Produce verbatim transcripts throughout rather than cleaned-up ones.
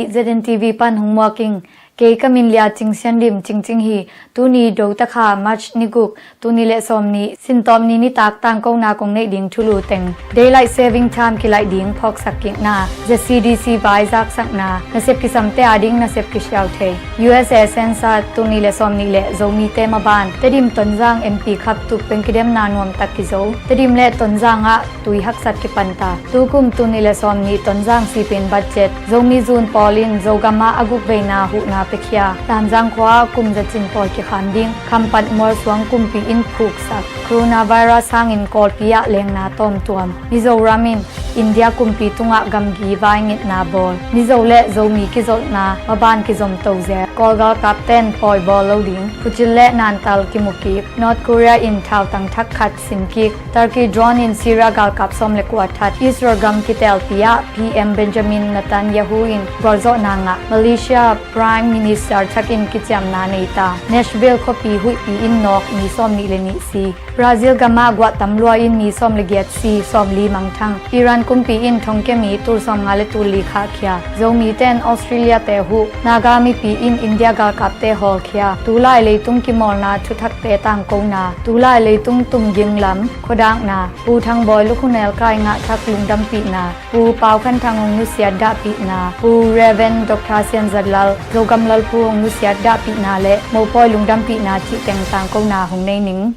Z N T V pan hong muak ing. Kei ka min Lia Cing Sian Lim Cingcing hi. Tuni Dotakha March ni guk, tul nih le sawm nih, Sintawp ni nitak tangkona kong neih ding thulu teng. Daylight Saving Time kilaih ding phawksak kikna, Z C D C vai zaksakna, nasep kisamte ading nasep kisiau thei. U S A census tul nih le sawm nih le Zomite maban, Tedim Tonzang M P khap tuk peng kidemna nuamtak kizo. Tedim le Tonzang ah tui haksat kipanta. Tukum tul nih le sawm nih Tonzang sipin budget, Zomi zun pawl in Zogam ah a guk veina huhna piakhia. Lamzang khua ah kum zacin pawl kikham ding. Khampat mualsuang kumpi in phuksak. Coronavirus hangin Kawlpi ah lengna tawmtuam. Mizoram in India kumpi tungah gamgi vai ngetna bawl. Mizo le Zomi kizolhna maban kizom to zel. Kawl galkapten pawi bawl lo ding. Phucil le Nantal kimu kik. North Korea in thautang thak khat sin kik. Turkey drone in Syria galkap sawm le kua that. Israel gam kitelpi ah P M Benjamin Netanyahu in gualzawhna ngah. Malaysia Prime Minister thakin kiciamna nei ta. Nashville khuapi huihpi in nawk mi sawm nih le nih si. Brazil gam ah guah tam lua in mi sawm le giat si, sawm li mangthang. Iran kumpi in thongkia mi tul sawm nga le tul li khahkhia. Zomite in Australia te huh. Naga mipi in India galkapte hawlkhia. Tulai leitung kimawlna thuthakte tangkona. Tulai leitung tumging lam khuadakna. Pu Thang Bawi Lukhunel kai ngah thak lungdampihna. Pu Pau Khan Thang hong nusiat dahpihna. Pu Rev. Doctor Sian Zat Lal, Zogam Lalpu hong nusiat dahpihna le mopawi lungdampihna cih teng tangkona hong nei ning.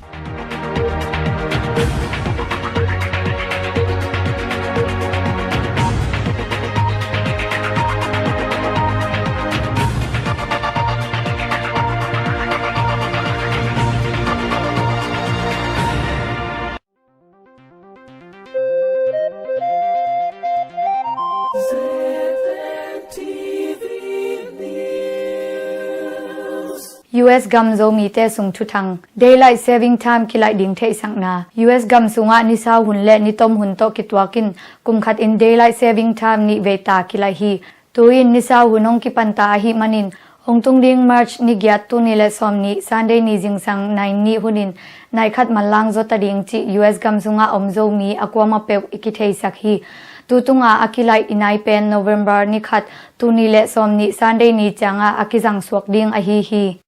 U S gam Zomite sung thuthang. Daylight Saving Time kilaih ding theihsakna. U S gam sungah nisau hun le nitom hun tawh kituak in kum khat in Daylight Saving Time nih vei ta kilaih hi. Tu-in nisau hun hong kipanta ahih manin, hong tung ding March ni giat, tul nih le sawm nih, Sunday ni zingsang nai nih hunin nai khat manlang zaw ta ding cih U S gam sungah om Zomi a kuamah peuh i kitheisak hi. Tu tunga a kilaih i nai pen November ni khat, tul nih le sawm nih, Sunday ni ciangah a kizang suak ding ahi hi.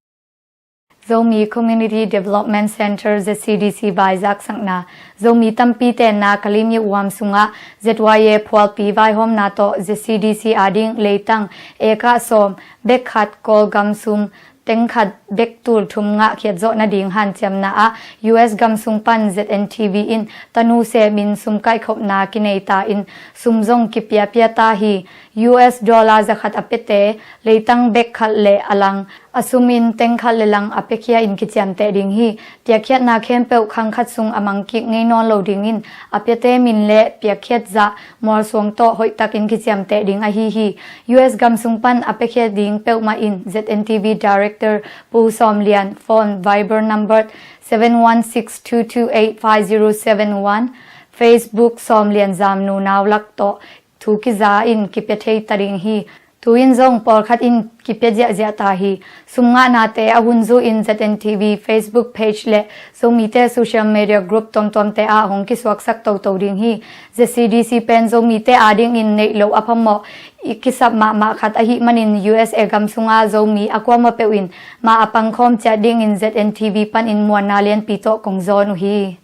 Zomi Community Development Centre, Z C D C vai zaksakna. Zomi tampi tenna Kalim i uam sungah Z Y A phualpi vaihawmna tawh Z C D C ading leitang eka sawm, bek khat, Kawlgam sum teng khat bek tul thum ngahkhiat zawh nading hanciamna ah U S gam sung pan Z N T V in tanu semin sum kaihkhopna kinei ta in sum zong kipiapia ta hi. U S dollar zakhat a piate leitang bek khat le a lang a sumin teng khat le lang a piakhia in kiciamteh ding hi. Piakkhiatna khempeuh khang khat sung a mangkik ngei nawn lo dingin a piate min le piakkhiat zah mualsuang tawh hoihtakin kiciamteh ding ahi hi. U S gam sung pan a piakhia ding peuhmah in Z N T V Director Pu Sawm Lian, phone Viber number seven one six two two eight five zero seven one, Facebook Sawm Lian Zamnu Naulak tawh thu kiza in kipia thei ta ding hi. Tu-in zong pawlkhat in kipia ziahziah ta hi. Sum ngahnate a hun zu in Z N T V Facebook page le Zomite social media group tuamtuamte ah hong kisuaksak toto ding hi. Z C D C pen Zomite adingin neih loh a phamawh i kisap mahmah khat ahih manin U S A gam sunga Zomi a kuamah peuh in mah a pangkhawm ciat dingin Z N T V panin muanna lianpi tawh kong zawn uh hi.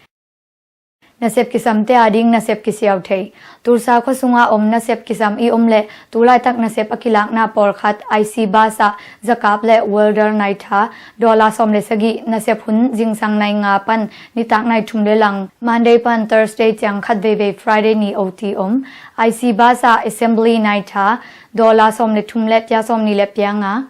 Nasep kisamte ading nasep kisiau thei. Tulsa khua sunga om nasep kisam i om le tulaitak nasep a kilakna pawlkhat I C bus ah zakap le welder nai tha, dollar sawm le sagih, nasep hun zingsang nai nga pan nitak nai thum le lang, Monday pan Thursday ciang khat veivei Friday ni O T om. I C bus ah assembly nai tha, dollar sawm le thum le pia sawm ni le pia nga.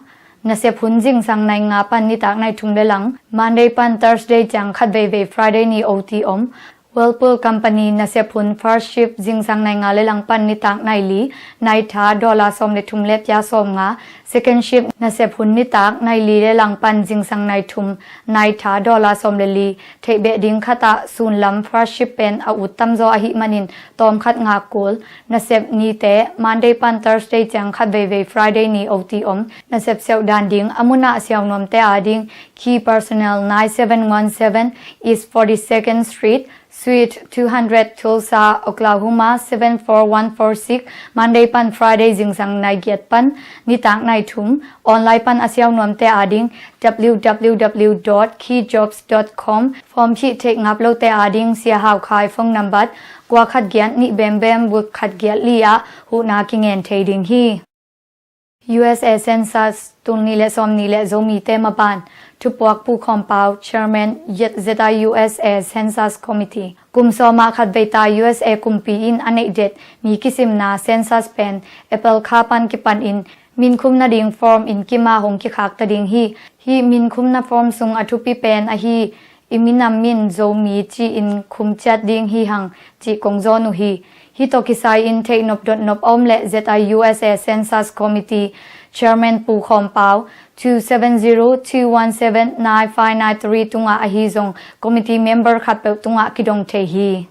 Nasep hun zingsang nai nga pan nitak nai thum le lang, Monday pan Thursday ciang khat veivei Friday ni O T om. Whirlpool Company nasep hun first shift zingsang nai nga le lang pan nitak nai li, nai tha, dollar sawm le thum le pia sawm nga. Second shift nasep hun nitak nai li le lang pan zingsang nai thum, nai tha, dollar sawm le li. Theih beh ding khat ah sunlam first shift pen a ut tamzaw ahih manin tawmkhat ngak kul. Nasep nite, Monday pan Thursday ciang khat veivei Friday ni O T om. Nasep siauh dan ding a munah siaunuamte ading key personnel nine seven one seven East forty-second Street, Suite two hundred, Tulsa, Oklahoma seven four one four six. Monday pan Friday zingsang nai giat pan nitak nai thum. Online pan a siau nuamte ading www.keyjobs.com. Form khih theih ngap lote ading Sia Hau Khai phone number kua khat giat nih bembem guk khat giat li ah huhna kingen thei ding hi. U S A Census tul nih le sawm nih le Zomite maban. Thupuak Pu Khawm Pau, Chairman, Z I U S A Census Committee. Kum sawmah khat veita U S A kumpi in a neih det mi kisimna census pen April kha pan kipan in min khum nading form in kima hong kikhak ta ding hi. Hih min khumna form sung a thupi pen ahi, i minam min Zomi ci-in khum ciat ding hi hang cih kong zawn uh hi. Hih tawh kisai in theih nop dot nop a om leh Z I U S A Census Committee Chairman Pu Khawm Pau two seven zero two one seven nine five nine three tungah ahi zong committee member khatpeuh tungah kidong thei hi.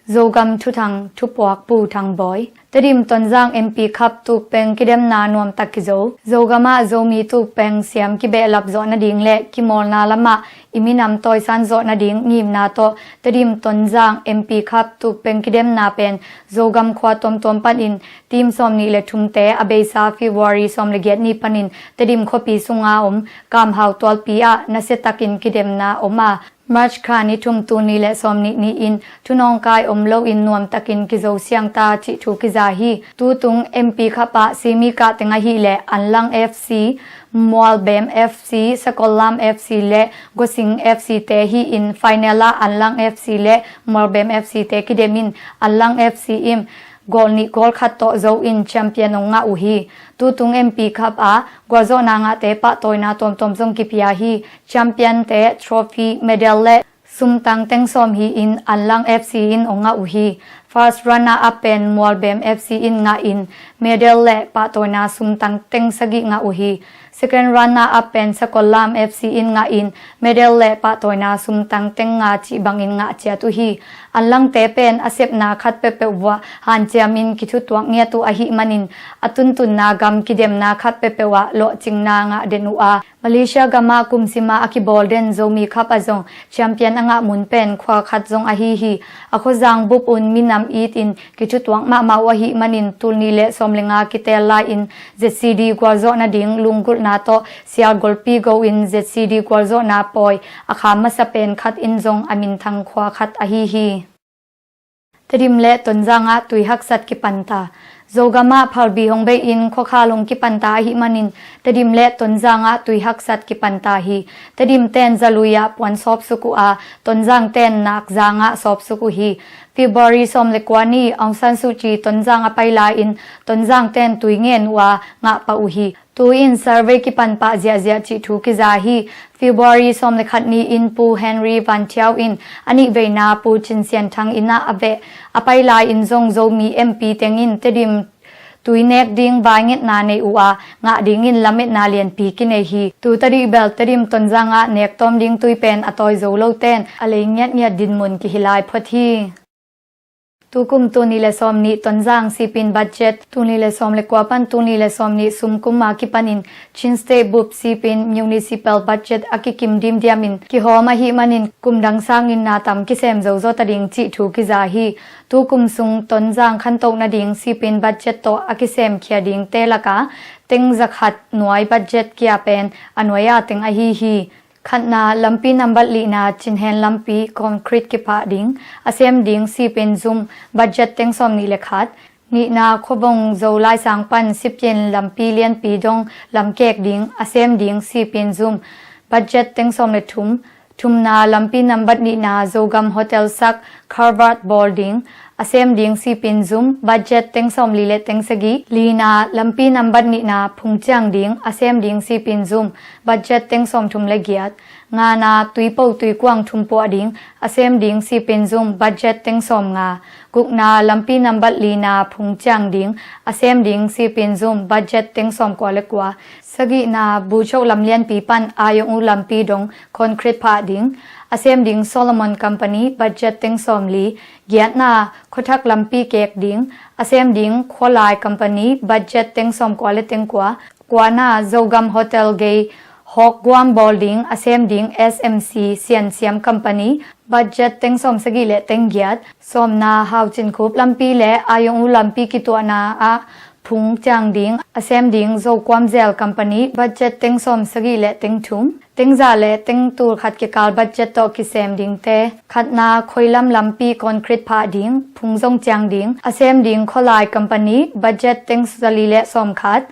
Zogam Thuthang, Thupuak Pu Thang Bawi. Tedim Tonzang M P Cup tukpeng kidemna nuamtak kizo. Zogam ah Zomi tukpeng siam kibehlap zawh nading le kimawlna lamah i minam tawisan zawh nading ngimna tawh Tedim Tonzang M P Cup tukpeng kidemna pen Zogam khua tuamtuam panin team sawm nih le thumte a beisa February sawm le giat ni panin Tedim khuapi sunga om Kamhau tualpi ah nasiatakin kidemna om a, March kha ni thum tul nih le sawm nih ni-in thunawngkai om loin nuamtakin kizo siang ta cih thu kiza hi. Tutung M P Cup ah semi kah teng ahih leh Anlang F C, Mualbem F C, Sakollam F C le Gosing F C te hi-in final ah Anlang F C le Mualbem F C te kidem in Anlang F C in goal nih goal khat tawh zo in champion hong ngah uh hi. Tutung M P Cup ah gualzawhna ngahte pahtawina tuamtuam zong kipia hi. Champion te trophy, medal le sumtang teng sawm hi-in Anlang F C in hong ngah uh hi. First runner up pen Mualbem F C in ngah in medal le pahtawina sumtang teng sagih ngah uh hi. Second runner up pen Sakollam F C in ngah in medal le pahtawina sumtang teng nga cih bangin ngah ciat uh hi. Anlangte pen a sepna khat peuhpeuh vuah hanciamin kithutuak ngiat uh ahih manin a tuntunna gam kidemna khat peuhpeuh ah lawhcinna ngah den uh a, Malaysia gamah kumsima a kibawl den Zomi Cup ah zong champion a ngah mun pen khua khat zong ahi hi. A khuazang bup un minam itin kithutuak mahmah uh ahih manin tul nih le sawm le nga kiteel lai-in Z C D gualzawh nading lunggulhna tawh sial golpi go in Z C D gualzawhna pawi a kham masa pen khat in zong a minthang khua khat ahi hi. Tedim le Tonzang ah tui haksat kipanta. Zogam ah phalbi hong bei in khuakhal hong kipanta ahih manin Tedim le Tonzang ah tui haksat kipanta hi. Tedim ten zalui ah puan sawpsuk uh a, Tonzang ten nakzang ah sawpsuk uh hi. February sawm le kua ni Aung San Suu Kyi Tonzang a pai lai-in Tonzang ten tui ngen uh a ngah pah uh hi. Tu-in survey kipan pah ziahziah cih thu kiza hi. February sawm le khat ni-in Pu Henry Van Thiau in a nih veina Pu Cin Sian Thang inn ah a veh a pai lai-in zong Zomi M P teng in Tedim tui nek ding vaingetna nei uh a, ngah dingin lametna lianpi kinei hi. Tu tadih bel Tedim Tonzang ah nek tawm ding tui pen a tawi zo lo ten a lei ngiatngiat dinmun kihi lai phot hi. Tukum tul nih le sawm nih Tonzang sipin budget, tul nih le sawm le kua pan tul nih le sawm nih sum kum a kipanin Chin State bup sipin municipal budget a kikim dimdiamin kihawm ahih manin kum dang sangin na tam kisem zozo ta ding cih thu kiza hi. Tukum sung Tonzang khantoh nading sipin budget tawh a kisem khia dingte laka teng zakhat nuai budget kia pen a nuai a teng ahi hi. Khatna, lampi nambat lihna, Chinhen lampi concrete kiphah ding a sem ding sipin zum, budget teng sawm nih le khat. Nihna, khuavong Zo laisang pan Sipian lampi lianpi dong lamkek ding a sem ding sipin zum, budget teng sawm le thum. Thumna, lampi nambat nihna Zogam hotel sak culvert bawl ding a sem ding sipin zum, budget teng sawm li le teng sagih. Lina, lampi nambat nihna phungciang ding a sem ding sipin zum, budget teng sawm thum le giat. Ngana, tuipo tuikuang thum puah ding, a sem ding sipin zum, budget teng sawm nga. Gukna, lampi nambat lina phung ciang ding, a sem ding sipin zum, budget teng sawm kua le kua. Sagihna, Buchok lamlianpi pan Ayong U lampi dong concrete phah ding, a sem ding Solomon Company, budget teng sawm li. Giatna, khuathak lampi kek ding, a sem ding Khualai Company, budget teng sawm kua le teng kua. Kuana, Zogam Hotel gei hawk guam bawl ding, a sem ding S M C Siansiam Company, budget teng sawm sagih le teng giat. Sawmna, Haucinkhup lampi le Ayong U lampi kituahna ah phung ciang ding, a sem ding Zokuam Zel Company, budget teng sawm sagih le teng thum. Teng za le teng tul khat kikal budget tawh kisem dingte. Khatna, Khoilam lampi concrete phah ding, phung zong ciang ding, a sem ding Khualai Company, budget teng zali le sawm khat.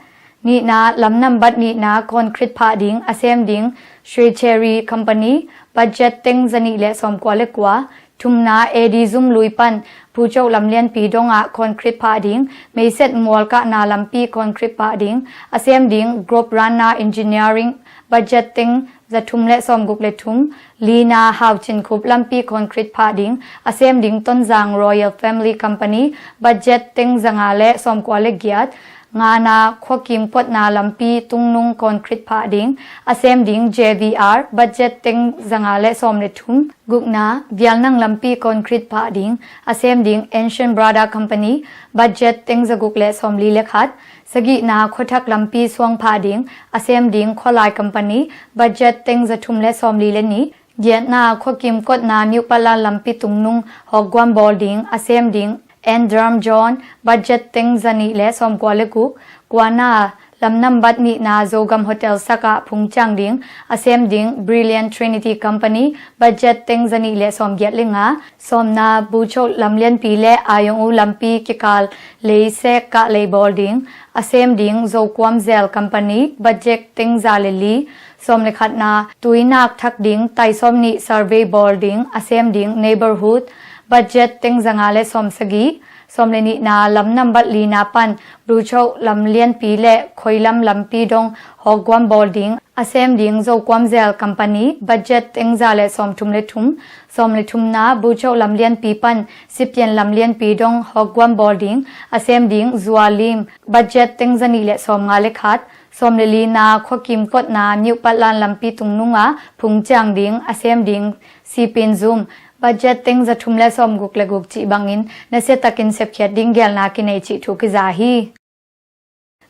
Nihna, lam nambat nihna concrete phah ding, a sem ding Sri Cherry Company, budget teng zanih le sawm kua le kua. Thumna, A D zum lui pan Buchok lamlianpi dongah concrete phah ding, meiset mualkahna lampi concrete phah ding, a sem ding Group Rana Engineering, budget teng za thum le sawm guk le thum. Lina, Haucinkhup lampi concrete phah ding, a sem ding Tonzang Royal Family Company, budget teng za nga le sawm kua le giat. Ngana, Khuakim kuatna lampi tungnung concrete phah ding, a sem ding J V R, budget teng za nga le sawm le thum. Gukna, Vialnang lampi concrete phah ding, a sem ding Ancient Brother Company, budget teng za guk le sawm li le khat. Sagihna, Khuathak lampi suang phah ding, a sem ding Khualai Company, budget teng za thum le sawm li le nih. Giatna, Khuakim kuatna Mihpatlan lampi tungnung hawk guam bawl ding, a sem ding Andram John, budget teng zanih le sawm kua le guk. Kuana, lam nambat nihna Zogam Hotel sakah phung ciang ding, a sem ding Brilliant Trinity Company, budget teng zanih le sawm giat le nga. Sawmna, Buchok lamlianpi le Ayong U lampi kikal leisek kah lei bawl ding, a sem ding Zokuam Zel Company, budget teng za le li. Sawm le khatna, tuinak thak ding, tai sawm nih survey bawl ding, a sem ding Neighborhood, budget teng za nga le sawm sagih. Sawm le nihna, lam nambat lina pan Buchok lamlianpi le Khoilam lampi dong hawk guam bawl ding, a sem ding Zokuam Zel Company, budget teng za le sawm thum le thum. Sawm le thumna, Buchok lamlianpi pan Sipian lamlianpi dong hawk guam bawl ding, a sem ding Zualim, budget teng zanih le sawm nga le khat. Sawm le lina, Khuakim kuatna Mihpatlan lampi tungnunga phung ciang ding, a sem ding sipin zum, budget teng za thum le sawm guk le guk cih bangin nasia takin sepkhiat ding gelna kinei cih thu kiza hi.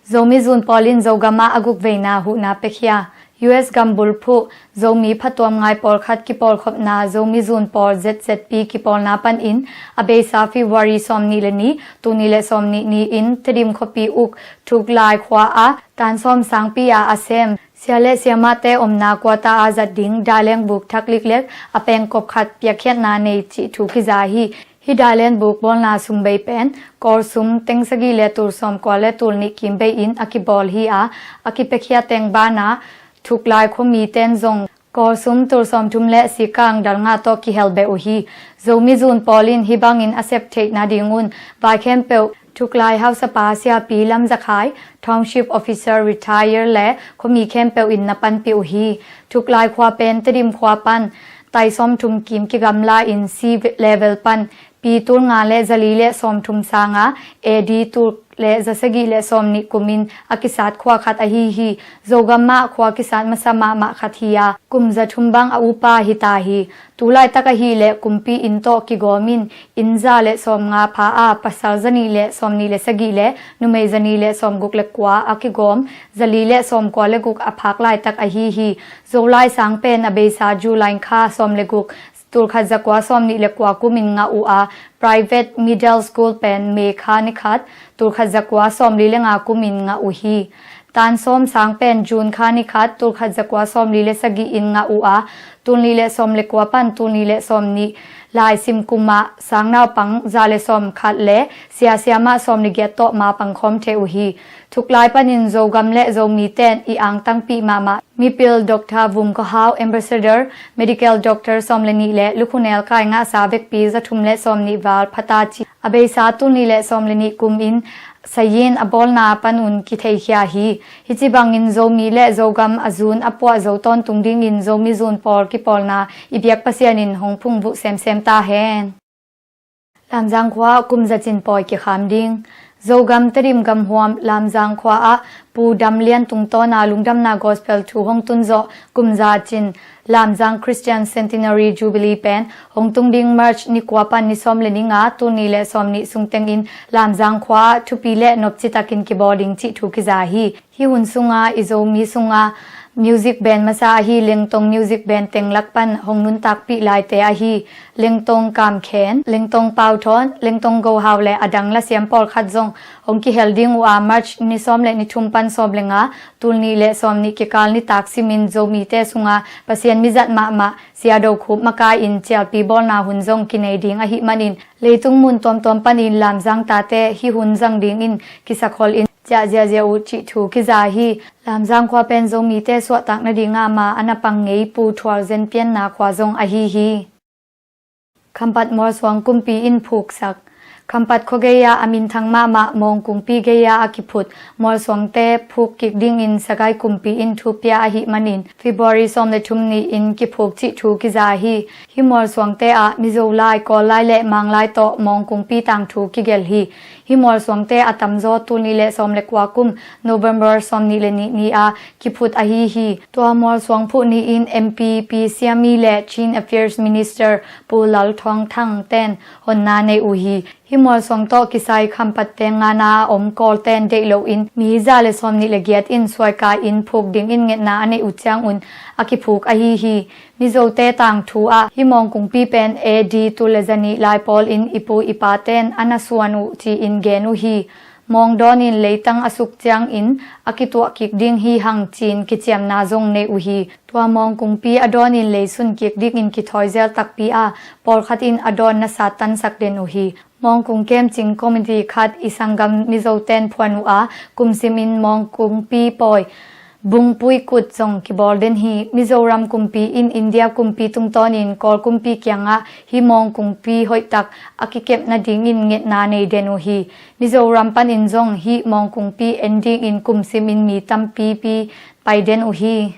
Zomi zun pawl in Zogamah a guk veina huhna pekhia. U S gam bulphuh Zomi phatuam ngai pawlkhat kipawlkhopna Zomi zun pawl Z Z P kipawlna panin a beisa February sawm nih le nih, tul nih le sawm nih ni-in Tedim khuapi uk Thuklai khua ah tan sawm sangpi ah a sem sia le siamahte omna kuata a zat ding daileng buk thak liklek a pengkop khat piakkhiatna nei cih thu kiza hi. Hih daileng buk bawlna sum bei pen kawlsum teng sagih le tul sawm kua le tul nih kim bei in a kibawl hi a, a kipiakhia teng banah Thuklai khuami ten zong kawlsum tul sawm thum le sikang dal nga tawh kihel beh uh hi. Zomi zun pawl in hih bangin a sep theihna dingun vai khempeuh Thuklai hausapa siapi Lam Za Khai, Township Officer retire le khuami khempeuh in na panpih uh hi. Thuklai khua pen Tedim khua pan tai sawm thum kim kigamla in C level pan pi tul nga le zali le sawm thum sanga A D tul le zasagih le sawm nih kumin a kisat khua khat ahi hi. Zogamah khua kisat masa mahmah khat hi a, kum za thum bang a upa hi ta hi. Tulaitak ahih leh kumpi inn tawh kigawm in, inn za le sawm nga pha a, pasal za nih le sawm nih le sagih le numei za nih le sawm guk le kua a kigawm, zali le sawm kua le guk a phak laitak ahi hi. Zolai sang pen a beisa July kha sawm le guk, tul khat za kua sawm nih le kua kumin ngah uh a, Private Middle School pen May kha ni khat, tul khat za kua sawm li le nga kumin ngah uh hi. Tan sawm sang pen June kha ni khat, tul khat za kua sawm li le sagih in ngah uh a, tul nih le sawm le kua pan tul nih le sawm nih laisim kum ah sang naupang za le sawm khat le sia siamah sawm le giat tawh ma pangkhawm thei uh hi. Thuklai panin Zogam le Zomi ten i angtangpih mahmah mipil Doctor Vum Kho Hau, Ambassador, Medical Doctor sawm le nih le lukhu nelkai ngahsa vekpi za thum le sawm nih val phata ci a beisa tul nih le sawm le nih kumin Sayin a bawlna panun kitheikhia hi. Hici bangin Zomi le Zogam a zun a puah zo tawntung dingin Zomi zun pawl kipawlna i biak Pasian in hong phungvuh semsem ta hen. Lamzang khua ah kumzacin pawi kikham ding. Zogam Tedim gamhuam Lamzang khua ah Pu Dam Lian tungtawna lungdamna gospel thu hong tunzawh kumzacin Lamzang Christian Centenary Jubilee pen hong tung ding March ni kua pan ni sawm le ni nga, tul nih le sawm nih sungtengin Lamzang khua ah thupi le nopci takin kibawl ding cih thu kiza hi. Hih hun sunga i Zomi sunga music band masa ahi Lengtong music band teng lak pan hong nuntakpih laite ahi Lengtong Kamkhen, Lengtong Pauthawn, Lengtong Gohau le a dang lasiam pawlkhat zong hong kihel ding uh a, March ni sawm le ni thum pan sawm le nga, tul nih le sawm nih kikal nitak simin Zomite sunga Pasian mizat mahmah Sia Do Khup makai-in cialpi bawlna hun zong kinei ding ahih manin leitung mun tuamtuam panin Lamzang tate hih hun zang dingin kisakholh in ciah ziahziah uh cih thu kiza hi. Lamzang khua pen Zomite suahtak nadinga ma a na pang ngei Pu Thual Zen pianna khua zong ahi hi. Khampat mualsuang kumpi in phuksak. Khampat khua gei-ah a minthang mahmah Mawngkungpi gei-ah a kiphut mualsuangte phuk kik dingin Sagai kumpi in thupia ahih manin February sawm le thum ni-in kiphuk cih thu kiza hi. Hih mualsuangte ah Mizo lai, Kawl lai le Mang lai tawh Mawngkungpi tangthu kigelh hi. Hih mualsuangte a tamzaw tul nih le sawm le kua kum November sawm nih le nih ni-a kiphut ahi hi. Tua mualsuang phuh ni-in M P Pi Siami le Chin Affairs Minister Pu Lal Thawng Thang ten honna nei uh hi. Hih mualsuang tawh kisai Khampat teng ngana a om Kawl ten deih loin mi za le sawm nih le giat in suaika in phuk dingin ngetna a neih uh ciangun a kiphuk ahi hi. Mizote tangthu ah hih Mawngkungpi pen A D tul le zanih lai pawlin i pu i pa ten a na suan uh ci-in gen uh hi. Mawng dawnin leitang a suk ciangin a kituah kik ding hi hang ci-in kiciamna zong nei uh hi. Tua Mawngkungpi a dawnin lei sun kik dingin kithawi zel takpi a, pawlkhat in a dawn na sattansak den uh hi. Mawngkung kemcing committee khat i sanggam Mizoten phuan uh a, kumsimin Mawngkungpi pawi Bungpui kut zong kibawl den hi. Mizoram kumpi in India kumpi tungtawnin Kawl kumpi kiangah hih Mawngkungpi hoihtak a kikep nadingin ngetna nei den uh hi. Mizoram panin zong hih Mawngkungpi en dingin kumsimin mi tampipi pai den uh hi.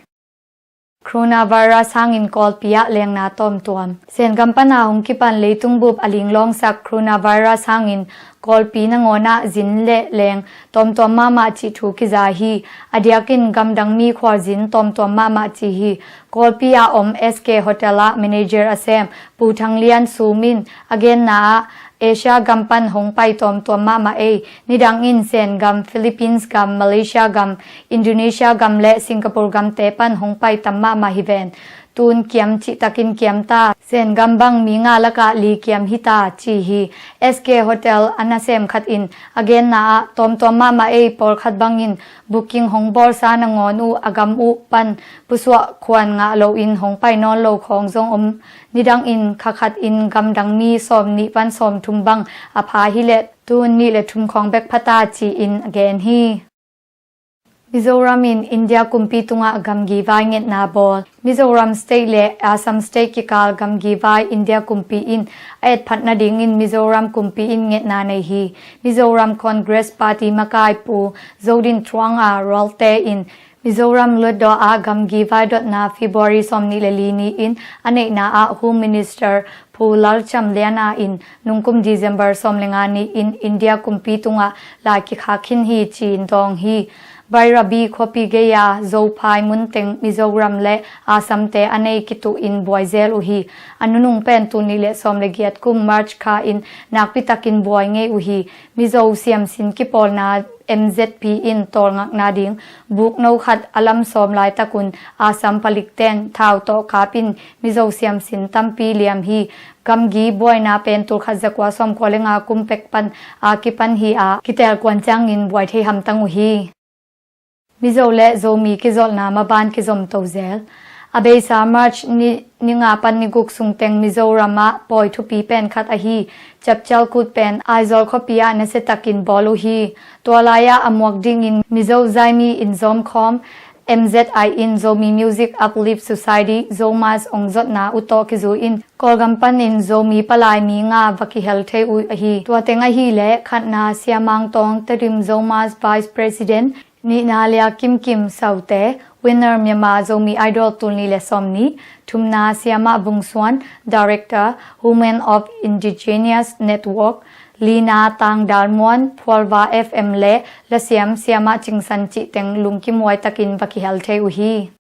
Coronavirus hangin Kawlpi ah lengna tawmtuam. Sengam pana hong kipan leitung bup a linglawngsak coronavirus hangin Kawlpi nangawnah zin le leng tawmtuam mahmah cih thu kiza hi. A diakin gamdang mi khualzin tawmtuam mahmah ci hi. Kawlpi ah om S K Hotel ah manager a sem Pu Thang Lian Sum in a genna ah Asia gam pan hong pai tawmtuam mahmah ei. Nidang in Sen gam, Philippines gam, Malaysia gam, Indonesia gam le Singapore gamte pan hong pai tam mahmah hi ven. Tun kiam cihtakin kiam ta. Sen gam bang mi nga lakah li kiam hi ta ci hi. S K Hotel a nasem khat in a genna ah tawmtuam mahmah ei, pawlkhat bangin booking hong bawlsa nangawn uh a gam uh pan pusuah khuan ngah loin hong pai nawn lo khawng zong om. Nidang in kha khat in gamdang mi sawm nih pan sawm thum bang a pha hileh tun nih le thum khawng bek pha ta ci-in a gen hi. Mizoram in India kumpi tungah gamgi vai ngetna bawl. Mizoram State le Assam State kikal gamgi vai India kumpi in a etphat nadingin Mizoram kumpi in ngetna nei hi. Mizoram Congress Party makai Pu Zodin Thuanga Rolte in Mizoram Luatdaw ah gamgi vai dotna February sawm nih le li ni-in a neihna ah Home Minister Pu Lalcham Liana in nungkum December sawm le nga ni-in India kumpi tungah lai kikhak khin hi ci-in dawng hi. Bairabi khuapi gei-a Zophai munteng Mizoram le Assamte a nei kituhin buaizel uh hi. A nunung pen tun nih le sawm le giat kum March kha in nakpitakin buai ngei uh hi. Mizo siamsin kipawlna M Z P in tawlngakna ding bukno khat a lam sawm laitakun Assam palikten thau tawh kapin Mizo siamsin tampi liam hi. Gamgi buaina pen tulkhat zakua sawmkua le nga kum pek pan a kipan hi a, kitelkuan ciangin buai thei hamtang uh hi. Mizo le Zomi kizolhna maban kizomto zel. A beisa March ni, ni nga pan ni guk sungteng Mizoram ah pawi thupi pen khat ahi Chapchal Kut pen Aizawl khuapi ah nasiatakin bawl uh hi. Tua lai-ah a muak dingin Mizo Zaimi in zawmkhawm M Z I in Zomi Music Uplift Society, Zomas ong zotna uh tawh kizui in Kawlgam panin Zomi palai mi nga va kihel thei uh ahi. Tua teng ahileh khatna Siamang Tawng Tedim, Zomas Vice President, nihna Lia Kim Kim Saute, winner Myanmar Zomi Idol tul nih le sawm nih, thumna Siamah Vung Suan, Director, Women of Indigenous Network, lina Tang Dal Muan, Phualva F M le lasiam Siamah Cing San cih teng lungkim huai takin va kihel thei uh hi.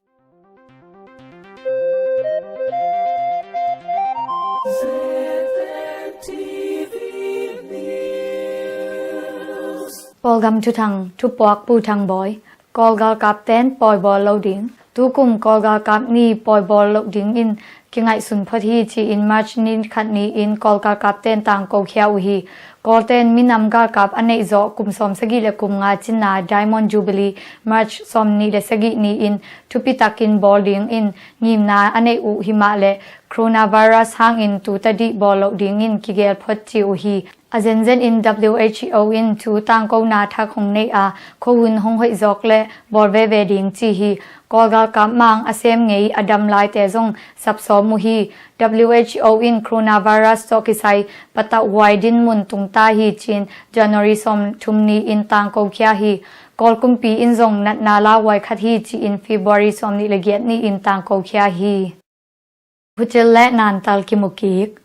Kawlgam thuthang, thupuak Pu Thang Bawi. Kawl galkapten pawi bawl lo ding. Tukum Kawl galkap ni pawi bawl lo dingin kingaihsun phot hi ci-in March ni khat ni-in Kawl galkapten tangko khia uh hi. Kawlten minam galkap a neih zawh kum sawm sagih le kum nga cinna Diamond Jubilee March sawm nih le sagih ni-in thupi takin bawl dingin ngimna a neih uh himah le coronavirus hangin tutadih bawl lo dingin kigel phot ci uh hi. A zenzen in W H O in thu tangkona thak hong nei a, khuahun hong hoih zawk le bawl veve ding ci hi. Kawl galkap mang a sem ngei a dam laite zong sapsawm uh hi. W H O in coronavirus tawh kisai patauh huai dinmun tungta hi ci-in January sawm thum ni-in tangko khia hi. Kawl kumpi in zong natna lauhuai khat hi ci-in February sawm nih le giat ni-in tangko khia hi. Hucil le nantal kimukik.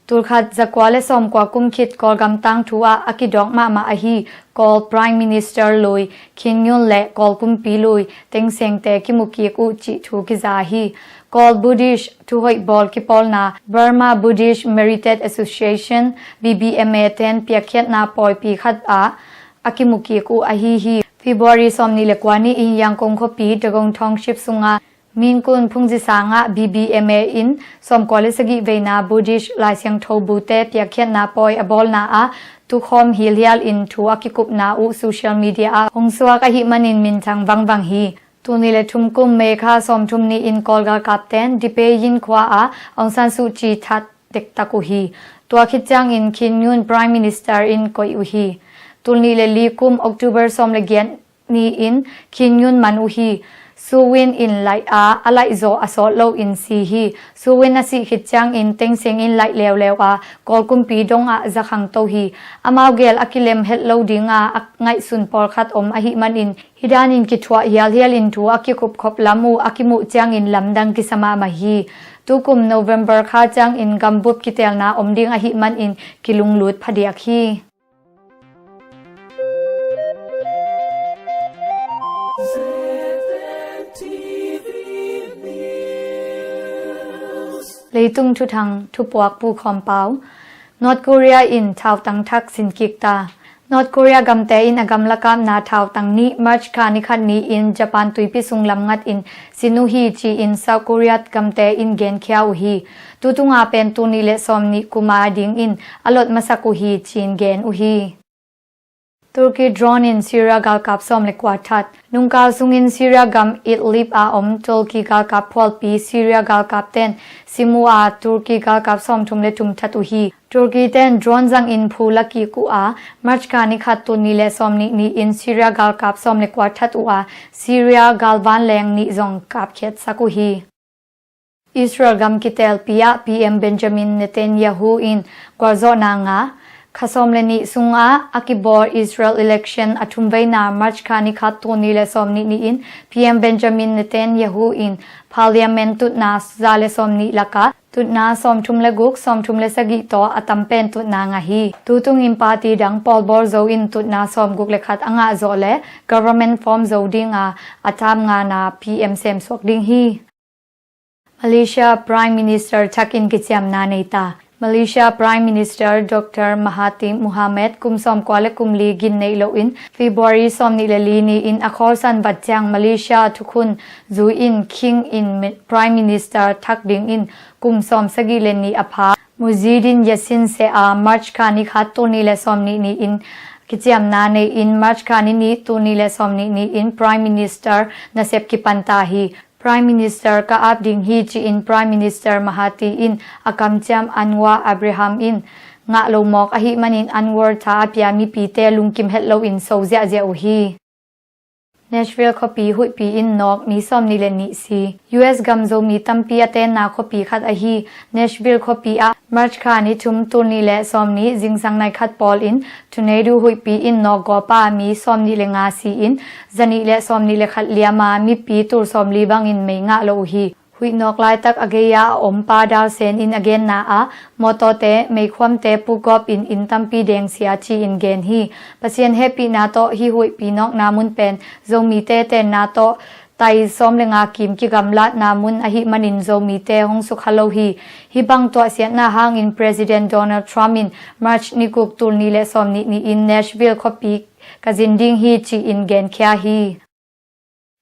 Tulkhat zakua le sawmkua kum khit Kawlgam tangthu ah a kidawk mahmah ahi Kawl Prime Minister lui Khin Yun le Kawl kumpi lui Thein Sein te kimukik uh cih thu kiza hi. Kawl Buddhist thuhoih bawl kipawlna Burma Buddhist Merited Association, B B M A ten piakkhiatna pawipi khat ah a kimukik uh ahi hi. February sawm nih le kua ni-in Yangon khuapi Dagong Township sunga Min Kun Phungzi sangah B B M A in sawmkua le sagih veina Buddhist Lai Siangtho bute piakkhiatna pawi a bawlna ah tukhawm hilhial in thu a kikupna uh social media ah hong suak ahih manin minthang vangvang hi. Tul nih le thum kum May kha sawmthum ni-in Kawl galkapten Dipei Yin khua ah Aung San Suu Kyi that dektak uh hi. Tua khit ciangin Khin Yun Prime Minister in koih uh hi. Tul nih le li kum October sawm le giat ni-in Khin Yun man uh hi. Su Win in laih a, a laihzaw a sawt loin si hi. Su Win a sih khit ciangin Thein Sein in laih leuleu a, Kawl kumpi dongah za khangto hi. Amau gel a kilem het lo dinga a ngaihsun pawlkhat om ahih manin hih danin kithuah hialhial in thu a kikupkhop lam uh a kimuh ciangin lamdang kisa mahmah hi. Tukum November kha ciangin gambup kiteelna om ding ahih manin kilunglut phadiak hi. Leitung thuthang, thupuak Pu Khawm Pau. North Korea in thautang thak sin kik ta. North Korea gamte in a gamla kapna thautang nih March kha ni khat ni-in Japan tuipi sung lamngat in sin uh hi ci-in South Korea gamte in genkhia uh hi. Tutunga pen tul nih le sawm nih kuma dingin a lot masak uh hi ci-in gen uh hi. Turkey drone in Syria galkap sawm le kua that. Nungkal sungin Syria gam Idlib a om Turkey galkap phualpi Syria galkapten sim uh a, Turkey galkap sawmthum le thum that uh hi. Turkey ten drone zangin phu la kik uh a, March kha ni khat tul nih le sawm nih ni-in Syria galkap sawm le kua that uh a, Syria galvanleng nih zong kapkhiatsak uh hi. Israel gam kitelpi ah P M Benjamin Netanyahu in gualzawhna ngah. Kha sawm le nih sungah a kibawl Israel election a thumveina March kha ni khat tul nih le sawm nih ni-in P M Benjamin Netanyahu in Parliament tutna za le sawm nih lakah tutna sawmthum le guk, sawmthum le sagih tawh a tam pen tutna ngah hi. Tutungin party dang pawlbawl zo in tutna sawmguk le khat a ngah zawh le government form zo dinga a tam ngana P M semsuak ding hi. Malaysia Prime Minister thakin kiciamna nei ta. Malaysia Prime Minister Doctor Mahathir Mohamad kum sawmkua le kum li gin neih loin February sawm nih le li ni-in a khawlsan vat ciang Malaysia thukhun zui-in khing in mi-, Prime Minister thak dingin kum sawm sagih le nih a pha Muhyiddin Yassin seh a, March kha ni khat tul nih le sawm nih ni-in kiciamna nei-in March kha ni nih tul nih le sawm nih ni-in Prime Minister nasep kipan ta hi. Prime Minister ka ap ding hi ci-in Prime Minister Mahathir in a kamciam Anwar Ibrahim in ngah lo mawk ahih manin Anwar tha a pia mipite lungkim het loin so ziahziah uh hi. Nashville khuapi huihpi in nawk mi sawmnih le nih si. U S gam Zomi tampi a tenna khuapi khat ahi Nashville khuapi ah March kha ni thum, tul nih le sawmnih, zingsang nai khat pawl in tornado huihpi in nawk gawp a mi sawmnih le nga si in, zanih le sawmnih le khat liam a mipi tul sawmli bangin mei ngah lo uh hi. Huih nawk laitak a gei-a a om Pa Dal Sen in a genna ah, mawtawte, meikhuamte pukgawp in inn tampi dengsia ci-in gen hi. Pasian hehpihna tawh hih huihpi nawkna mun pen Zomite tenna tawh tai sawm le nga kim kigamlatna mun ahih manin Zomite hong sukha lo hi. Hih bang tuahsiatna hangin President Donald Trump in March ni guk, tul nih le sawmnih ni-in Nashville khuapi ka zin ding hi ci-in genkhia hi.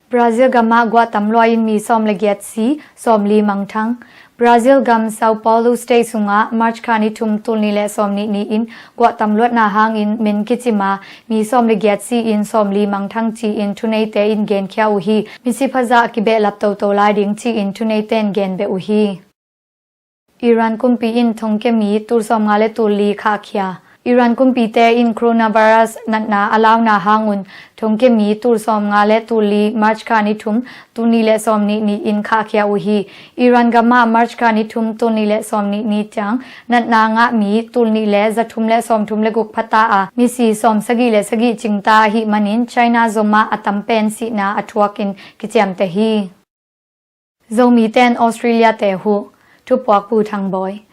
Brazil gamah guah tam lua in mi sawm le giat si, sawmli mangthang. Brazil gam São Paulo State sungah March kha ni thum, tul nih le sawmnih ni-in guah tam luatna hangin men kicim a mi sawm le giat si in sawmli mangthang ci-in thuneite in genkhia uh hi. Misi phazah a kibehlap toto lai ding ci-in thuneite in gen beh uh hi. Iran kumpi in thongkia mi tul sawmnga le tul li khahkhia. Iran kumpite in coronavirus natna a launa hangun thongkia mi tul sawmnga le tul li March kha ni thum, tul nih le sawmnih ni-in khahkhia uh hi. Iran gamah March kha ni thum, tul nih le sawmnih ni ciang natna ngah mi tul nih le zathum le sawmthum le guk phata a misi sawmsagih le sagih cingta ahih manin China zomah a tam pen sihna a thuak in kiciamteh hi. Zomite in Australia-te huh. Thupuak Pu Thang Bawi.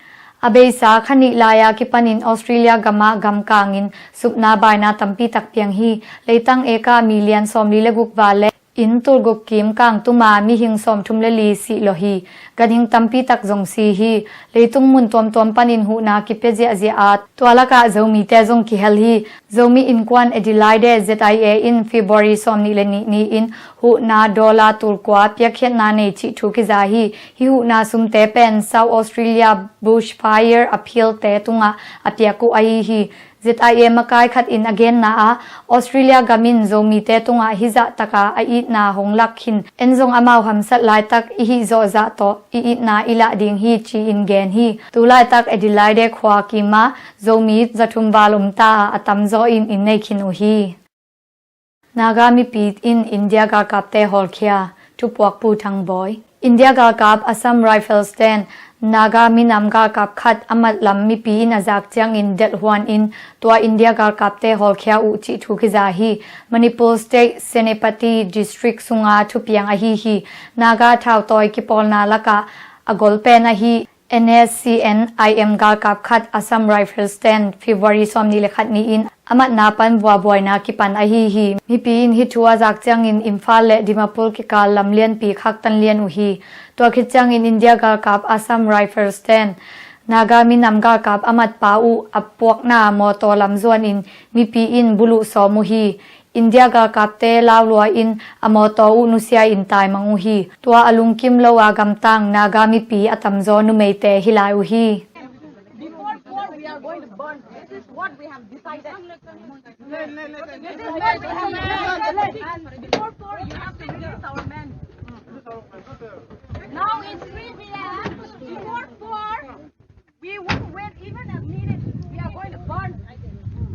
A beisa kha nih lai-a kipanin Australia gamah gamkangin supna baina tampi tak piang hi. Leitang eka million sawmli le guk val le inn tul guk kim kang tuma mihing sawmthum le li sih lawh hi. Ganhing tampi tak zong si hi. Leitung mun tuamtuam panin huhna kipia ziahziah a, tua lakah Zomite zong kihel hi. Zomi Innkuan Adelaide Z I A in February sawmnih le nih ni-in huhna dollar tul kua piakkhiatna nei cih thu kiza hi. Hih huhna sumte pen South Australia bushfire a philte tungah a piak uh ahi hi. Z I A makai khat in a genna ah, Australia gam in Zomite tungah hih zahtaka a itna hong lak khin, en zong amau hamsat laitak i hih zawhzah tawh i itna i lah ding hi ci-in gen hi. Tu laitak Adelaide khua kima Zomi zathum val om ta a, a tamzaw in inn nei khin uh hi. Naga mipi in India galkapte hawlkhia. Thupuak Pu Thang Bawi. India galkap Assam Rifles ten Naga minam galkap khat a matlam mipi in a zak ciangin delhhuan in tua India galkapte hawlkhia uh cih thu kiza hi. Manipur State Senapati District sunga thupiang ahi hi. Naga thautawi kipawlna lakah a gol pen ahi N S C N I M galkap khat Assam Rifles ten February sawmnih le khat ni-in a matna pan vuabuaina kipan ahi hi. Mipi in hih thu a zak ciangin Imphal le Dimapur kikal lam lianpi khaktan lian uh hi. Tua khit ciangin India galkap Assam Rifles ten Naga minam galkap a matpa uh a puakna mawtaw lam zuanin mipi in buluh sawm uh hi. India galkapte lau lua in a mawtaw uh nusia in taimang uh hi. Tua a lungkim lo a gamtang Naga mipi a tamzaw numeite hi lai uh hi. Before four, we are going to burn. This is what we have decided. This is what we have decided. Before four, you have to release our men. Now it's three P M. Before four, we won't wait even a minute. We are going to burn.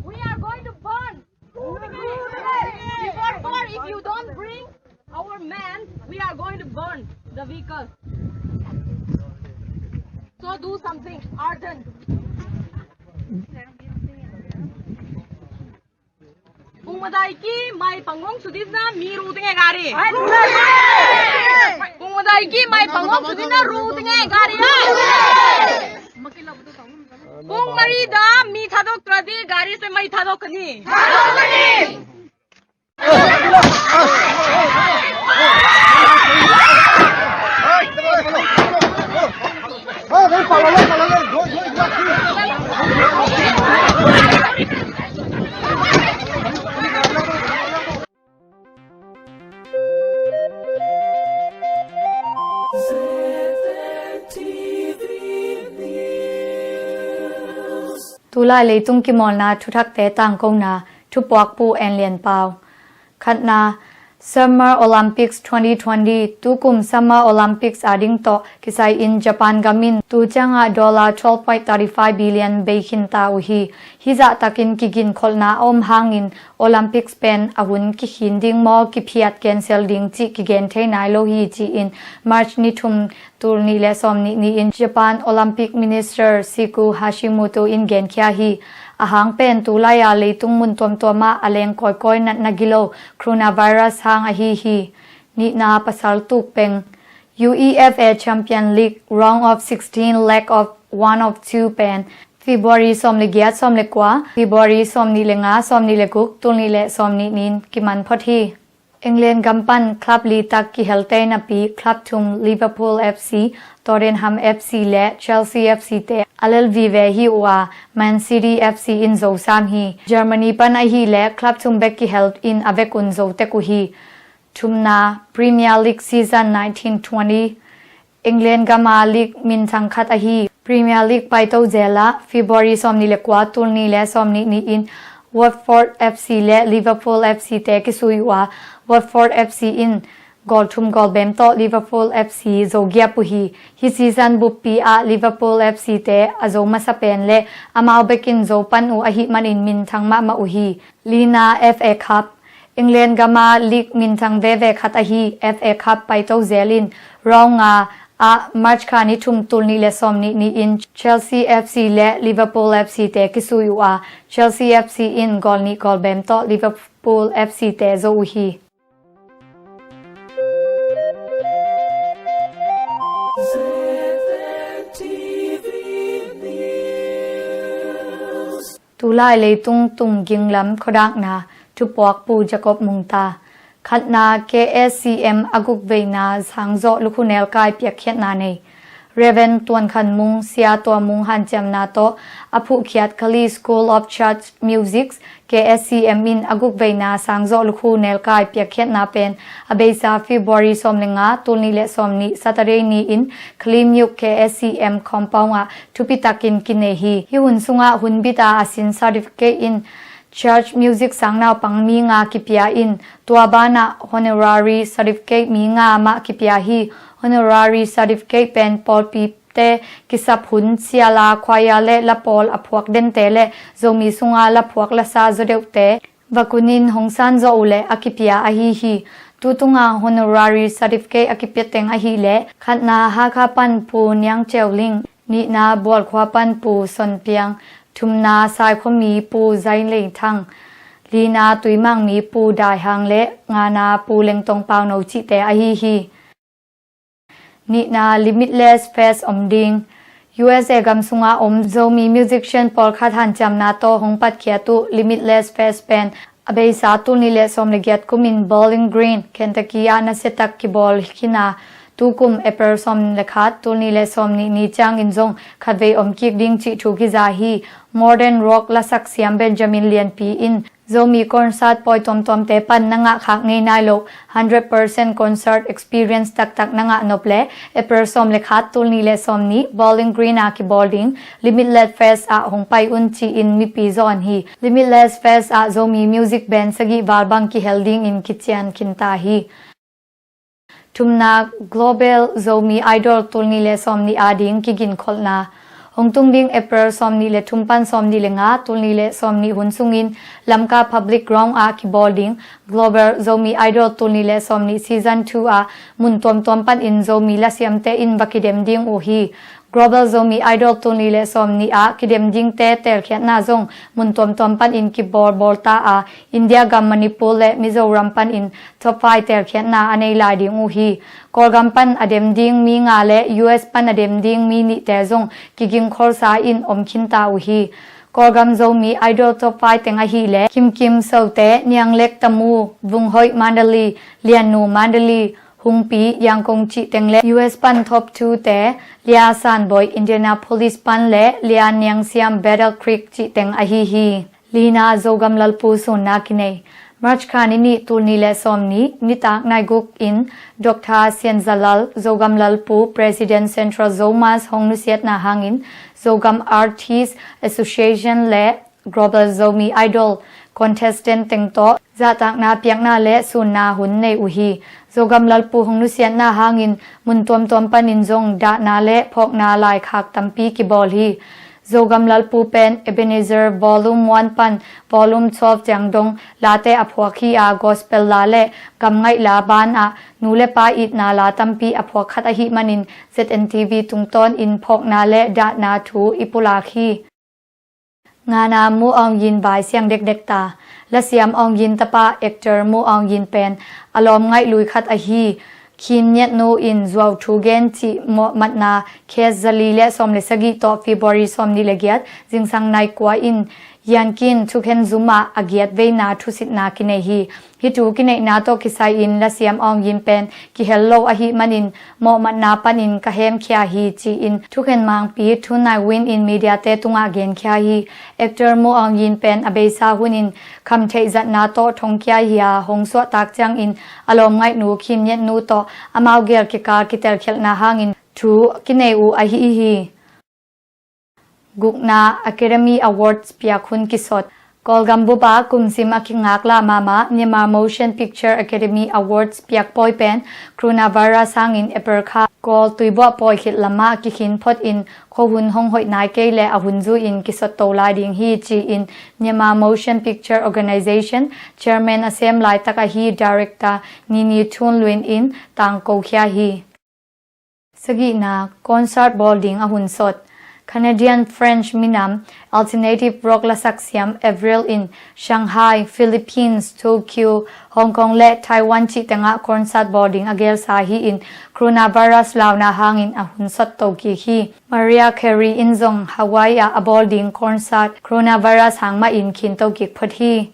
We are going to burn. Before four, if you don't bring our man, we are going to burn the vehicle. So do something urgent. Pung madai ki mai pangong sudisna mi ru tinge gari. Pung madai ki mai pangong sudisna ru tinge gari. Pung marida mi thadok tradi gari se mai thadok kani. Tulai leitung kimawlna thuthakte tangkona, thupuak Pu En Lian Pau. Khatna, Summer Olympics twenty twenty, tukum Summer Olympics a ding tawh kisai in Japan gam in tu ciangah dollar twelve point thirty five billion bei khin ta uh hi. Hih zahtakin kiginkholhna a om hangin Olympics pen a hun kikhin ding maw, kiphiat, cancel ding cih kigen thei nai lo hi, ci-in March ni thum, tul nih le sawm nih ni-in Japan Olympic Minister Siku Hashimoto in genkhia hi. A hang pen tulai-a leitung mun tuamtuamah a leng kawikawi natna gilo coronavirus hang ahi hi. Nihna, pasal tuk peng. UEFA Champion League round of sixteen, leg of one of two pen February sawm le giat, sawm le kua, February sawm nih le nga, sawm nih le guk, tul nih le sawm nih ni-in kiman phot hi. England gam pan club li tak kihelte napi club thum, Liverpool F C, Tottenham F C le Chelsea F C te a lel vive hi uh a, Man City F C in zo sam hi. Germany pan ahih leh club thum bek kihel in a vekun zo tek uh hi. Thumna, Premier League season nineteen twenty. England gama league minthang khat ahi Premier League paito zel ah February sawm nih le kua, tul nih le sawm nih ni-in Watford F C le Liverpool F C te kisui uh a, Watford F C in goal thum goal bem tawh Liverpool F C zo giap uh hi. Hih season buppi ah Liverpool F C te a zo masa pen le amau bekin zo pan uh ahih manin minthang mahmah uh hi. Lina, F A Cup. England gama league minthang veve khat ahi F A Cup paito zel in round nga ah March kha ni thum, tul nih le sawm nih ni-in Chelsea F C le Liverpool F C te kisui uh a, Chelsea F C in goal nih goal bem tawh Liverpool F C te zo uh hi. Tulai leitung tung ginglam khuadakna, thupuak Pu Jacob Mungta. Khatna, K S C M a guk veina sangzawh lukhu nelkai piakkhiatna nei. Reverend Tuan Khan Mung, Sia Tua Mung hanciamna tawh a phuhkhiat Kali School of Church Music, K S C M in a guk veina sangzawh lukhu nelkai piakkhiatna pen a beisa February sawm le nga, tul nih le sawm nih, Saturday ni-in Kali Muk K S C M compound ah thupitakin kinei hi. Hih hun sungah hun bita a sin certificate in church music sang naupang mi nga kipia in, tua banah honorary certificate mi nga mah kipia hi. Honorary certificate pen pawlpi te kisap hun, siala, choir le la pawl a phuak dente le Zomi sunga la phuak lasa zaw deuhte va kunin hong sanzawh uh leh a kipia ahi hi. Tutunga honorary certificate a kipia teng ahih leh, khatna, Hakha pan Pu Niang Ceu Ling, nihna, Bualkhua pan Pu Son Piang, thumna, Saikhua mi Pu Zai Lei Thang, lina, Tuimang mi Pu Dai Hang le ngana, Pu Leng Tong Pau No cihte ahi hi. Nihna, Limitless Fest om ding. U S A gam sunga om Zomi musician pawlkhat hanciamna tawh hong patkhiat uh Limitless Fest pen a beisa tul nih le sawm le giat kumin Bowling Green, Kentucky ah nasiatak kibawl khin a, tukum April sawm le khat, tul nih le sawm nih ni ciangin zong khatvei om kik ding cih thu kiza hi. Modern rock lasak siam Benjamin Lianpi in Zomi concert pawi tuamtuamte pan na ngahkhak ngei nai lo hundred percent concert experience taktak na ngah nop leh April sawm le khat, tul nih le sawm nih, Bowling Green ah kibawl ding Limitless Fest ah hong pai un ci-in mipi zawn hi. Limitless Fest ah Zomi music band sagih val bang kihel dingin kician khin ta hi. Thumna, Global Zomi Idol tul nih le sawm nih a ding kiginkholhna. Hong tung ding April sawm nih le thum pan sawm nih le nga, tul nih le sawm nih hun sungin Lamka Public Ground ah kibawl ding Global Zomi Idol tul nih le sawm nih season two ah mun tuamtuam panin Zomi lasiamte in va kidem ding uh hi. Global Zomi Idol tul nih le sawm nih ah kidem dingte telkhiatna zong mun tuamtuam panin kibawlbawl ta a, India gam Manipur le Mizoram panin top five telkhiatna a nei lai ding uh hi. Kawlgam pan a dem ding mi nga le U S pan a dem ding mi nihte zong kigingkholsa in om khin ta uh hi. Kawlgam Zomi Idol top five teng ahih leh Kimkim Sote, Nianglek Tamu, Vunghoih Mandali, Liannu Mandali, Hungpi, Yangon cih teng le U S pan top two te, Lia Sanboi, Indianapolis pan le Lia Niangsiam, Battle Creek cih teng ahi hi. Lina, Zogam Lalpu sunna kinei. March kha ni nih, tul nih le sawm nih, nitak nai guk in Doctor Sian Za Lal, Zogam Lalpu, President, Central Zomus hong nusiatna hangin Zogam Artist Association le Global Zomi Idol contestant teng tawh zahtakna piakna le sunna hun nei uh hi. Zogam lalpu hong nusiatna hangin mun tuamtuam panin zong dahna le phawkna laikhak tampi kibawl hi. Zogam lalpu pen Ebenezer Volume one pan Volume twelve ciang dong late a phuak hi a, gospel la le gamngaih la banah nu le pa itna la tampi a phuak khat ahih manin Z N T V tungtawnin phawkna le dahna thu i pulak hi. Ngana Mu Aung Yin vai siang dekdek ta. Lasiam Aung Yin tapa actor Mu Aung Yin pen a lawm ngaih lui khat ahi Khin Nyet Nu in zuau thu gen cih mawhmatna case zali le sawm le sagih tawh February sawm nih le giat zingsang nai kua in Yankin thukhen zum ah a giat veina thusitna kinei hi. Hih thu kineihna tawh kisai-in lasiam Aung Yin pen kihel lo ahih manin mawhmatna panin ka hemkhia hi ci-in thukhen mangpi Thu Nai Win in media te tungah genkhia hi. Actor Mu Aung Yin pen a beisa hunin khamtheih zatna tawh thongkia hi a, hong suahtak ciangin a lawm ngaihnu Khin Nyet Nu tawh amau gel kikal kitelkhialhna hangin thu kinei uh ahi hi. Gukna Academy Awards piak hun kisot. Kawlgam bupa kumsim a kingaklah mahmah Myanmar Motion Picture Academy Awards piak pawi pen coronavirus hangin April kha Kawl tuibuah pawi khit lamah kikhin photin khuahun hong hoih nai kei le a hun zui-in kisot to lai ding hi ci-in Myanmar Motion Picture Organization chairman a sem laitak ahi director Nini Thun Luin in tangkokhia hi. Sagihna, concert bawl ding a hun sot. Canadian French minam alternative rock lasak siam Avril in Shanghai, Philippines, Tokyo, Hong Kong le Taiwan cih tengah concert bawl ding a gelsa hi-in coronavirus launa hangin a hun sot to kik hi. Mariah Carey in zong Hawaii ah a bawl ding concert coronavirus hang mahin khin to kik phot hi.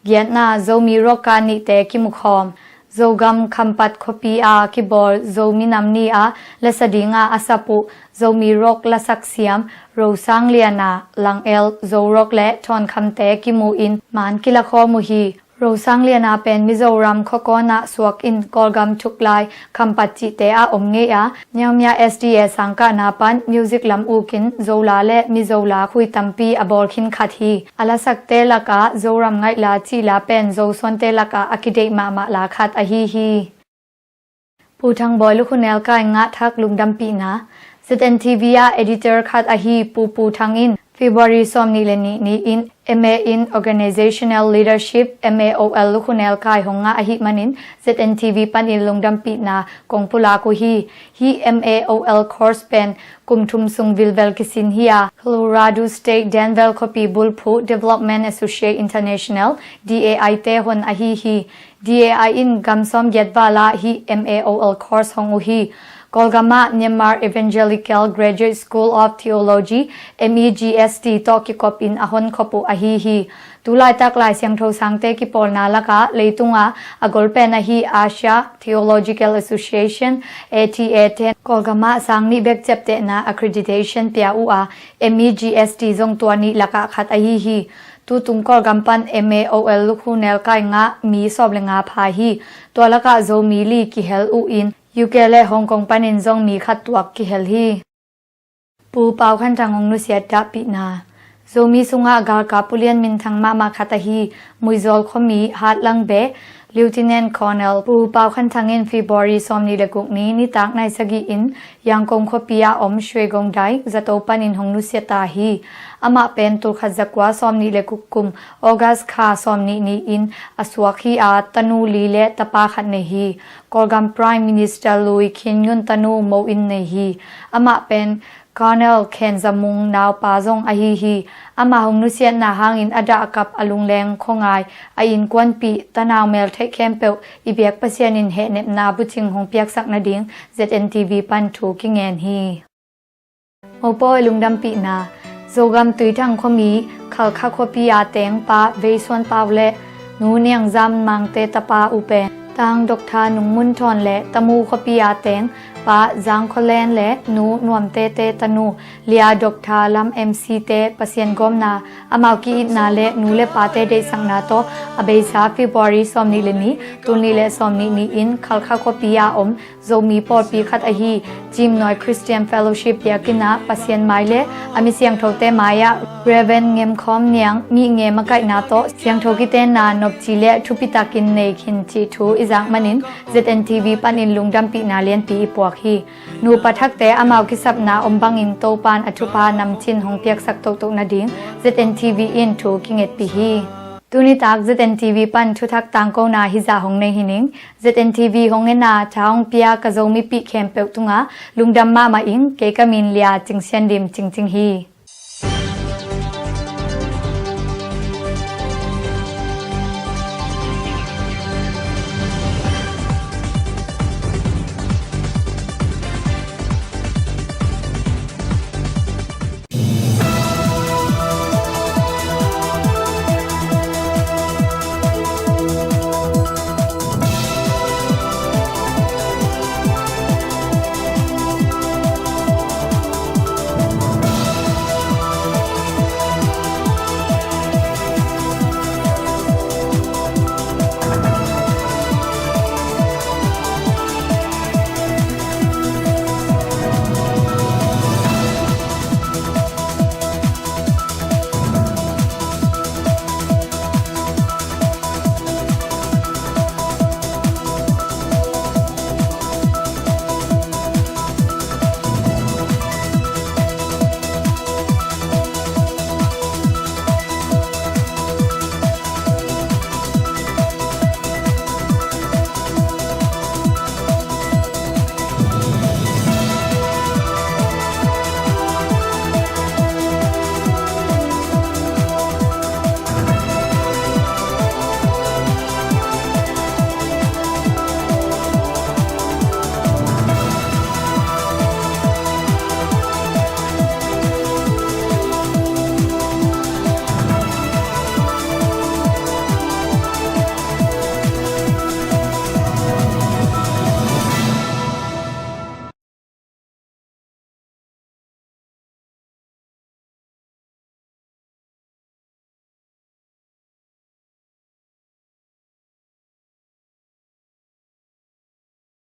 Giatna, Zomi rock a nihte kimukhawm. Zogam Khampat khuapi a kibawl Zomi Nam Ni a lasa dinga a sap uh Zomi rock lasak siam Rosang Liana, Lang El, Zo Rock le Thawnkhamte kimu in man kilakhawm uh hi. Rosang Liana pen Mizoram khuakawnah suak in Kawlgam thuklai Khampat cihte ah om ngei a, Niaumia S D A sangkahna pan music lam ukin Zola le Mizola khui tampi a bawl khin khat hi. A lasakte lakah Zoram ngaihla cihla pen Zosuante lakah a kideih mahmah la khat ahi hi. Pu Thang Bawi Lukhunel Kai ngah thak lungdampihna. Z N T V ah editor khat ahi Pu Pu Thang in February sawm nih le nih ni-in M A in Organizational Leadership, M A O L Lukhunel Kai hong ngah ahih manin Z N T V panin lungdampihna kong pulak uh hi. Hih M A O L course pen kum thum sung vilvel kisin hi a, Colorado State Denver khuapi bulphuh Development Associate International, D A I te hon ahi hi. D A I in gam sawmgiat val ah hih M A O L course hong uh hi. Kawlgam ah Myanmar Evangelical Graduate School of Theology, M E G S T tawh kikop in a honkhop uh ahi hi. Tulaitak Lai Siangtho sangte kipawlna lakah leitungah a golpen ahi Asia Theological Association, A T A ten Kawlgam ah sang nih bek ciaptehna accreditation pia uh a, M E G S T zong tua nih lakah khat ahi hi. Tutung Kawlgam pan M A O L Lukhunel Kai ngah mi sawm le nga pha hi. Tua lakah Zomi li kihel uh in U K le Hong Kong panin zong mi khat tuak kihel hi. Pu Pau Khan Thang hong nusiat dahpihna. Zomi sungah galkap ulian minthang mahmah khat ahi Muizawl khuami Hatlang Be Lieutenant Colonel Pu Pau Khan Thang in February sawm nih le guk ni nitak nai sagih in Yangon khuapi ah om Shwe Gong Dai zato panin hong nusia ta hi. Amah pen tulkhat zakua sawm nih le guk kum August kha sawm nih ni-in a suak hi a, tanu li le tapa khat nei hi. Kawlgam Prime Minister Lui Khin Yun tanu Mo In nei hi. Amah pen Colonel Khen Za Mung naupa zong ahi hi. Amah hong nusiatna hangin a dahkap, a lungleng khuangai, a innkuanpih, tanau meltheih khempeuh i biak Pasian in hehnepna bucing hong piaksak nading Z N T V pan thu kingen hi. Mopawi lungdampihna. Zogam Tuithang khuami Khalkha khuapi a teng Pa Vei Suan Pau le Nu Niang Zam Mangte tapa uh pen Tang Doctor Nung Mun Thawn le Tamu khuapi a teng Pa Zang Khaw Len le Nu Nuam Tete tanu Lia Doctor Lam M C te Pasian gawmna, amau ki-itna le nu le pate deihsakna tawh a beisa February sawmnih le nih, tul nih le sawmnih ni-in Khalkha khuapi a om Zomi pawlpi khat ahi Cimnuai Christian Fellowship biakinn ah Pasian mai le a mi siangthote mai-ah Rev. Ngem Khawm Niang Mih Ngem a kaihna tawh siangtho kitenna nopci le thupitakin nei khin cih thu i zak manin Z N T V panin lungdampihna lianpi i puak hi. Nupa thakte amau kisapna om bangin Topan a thupha namcin hong piaksak tohtoh nading Z N T V in thu kingetpih hi. Tunitak Z N T V pan thuthak tangkona hizah hong nei hi ning. Z N T V hong ena tha hong pia ka Zomipih khempeuh tungah lungdam mahmah ing. Kei ka min Lia Cing Sian Dim Cingcing hi.